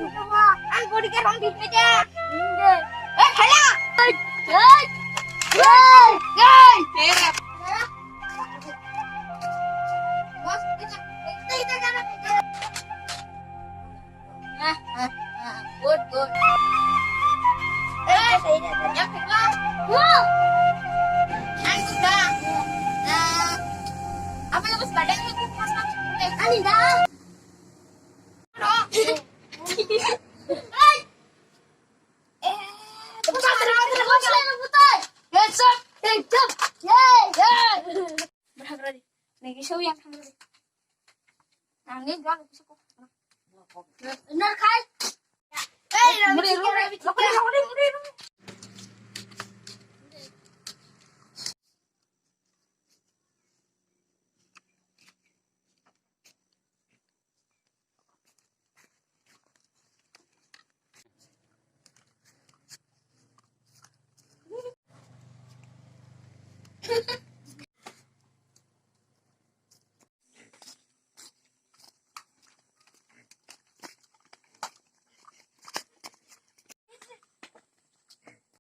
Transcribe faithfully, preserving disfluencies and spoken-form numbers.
Ang gori ke rong di pe de. Eh, khala. Hey, hey, hey, hey. Bos, kita, kita, kita, kita. Ah, ah, ah, good, good. Eh, ya, kita. Wow. Ang sudah. Ah, apa lepas badan itu pas masuk. Ani dah.